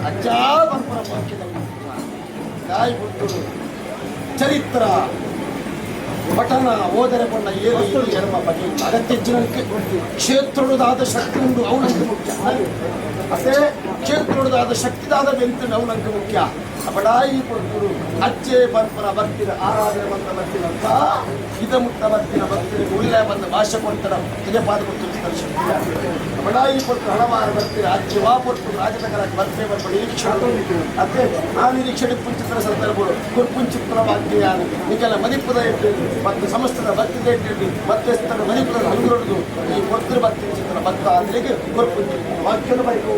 ಅಜ್ಜಾ ಪನ್ಪುನ ವಾಕ್ಯದ ದಾಯಿ ಪುಟ್ಟುಡು ಚರಿತ್ರ ಪಠಣ ಓದರೆ ಪಂಡ ಏಳು ಏಳು ಎರ್ಮ ಬಗೆ ಅಗತ್ಯ ಜನಕ್ಕೆ ಕ್ಷೇತ್ರದಾದ ಶಕ್ತಿ ಉಂಡು, ಅವು ನಂಗೆ ಮುಖ್ಯ ಅದೇ. ಕ್ಷೇತ್ರದಾದ ಶಕ್ತಿದಾದ ಬೆಂತು ಅವು ನಂಗೆ ಮುಖ್ಯ. ಬಡಾಯಿ ಪೊರ್ತುಡು ಅಜ್ಜೆ ಪರ್ಪರ ಭಕ್ತಿರ ಆರಾಧನೆ ಬಂದ ಭಕ್ತಿರಂತ ಇದ ಮುಟ್ಟ ಭಕ್ತಿನ ಭಕ್ತಿರಿಗೆ ಉಳ್ಳೆ ಬಂದ ಭಾಷೆ ಕೊಡ್ತಾರ, ತುಜಪಾದ ಕೊಡ್ತಾರೆ ಶಕ್ತಿ. ಬಡಾಯಿ ಪೊರ್ತು ಹಲವಾರು ಬರ್ತೀರ ಅಜ್ಜೆ ವಾ ಪೊರ್ತು ರಾಜನಗರ ಬರ್ಪೆ ಬರ್ಪ ನಿರೀಕ್ಷೆ ಅದೇ. ಆ ನಿರೀಕ್ಷೆ ಪುಂಚಿತರ ಸಂದರ್ಭಗಳು ಕುರ್ಪುಂಚಿತ್ರ ವಾಕ್ಯ ನಿಕಲ ಮದಿಪುದ ಇಟ್ಟು ಮತ್ತು ಸಮಸ್ತದ ಭಕ್ತಿದ ಇಟ್ಟು ಮಧ್ಯಸ್ಥರ ಮದಿಪುದ ಹಂಗುರದು ಈ ಪೊರ್ತುರು ಭಕ್ತಿ ಚಿತ್ರ ಭಕ್ತ ಆದ್ರಿಗೆ ಕೊರ್ಪುಂಚಿತ್ರ ವಾಕ್ಯನ ಬೈಕು.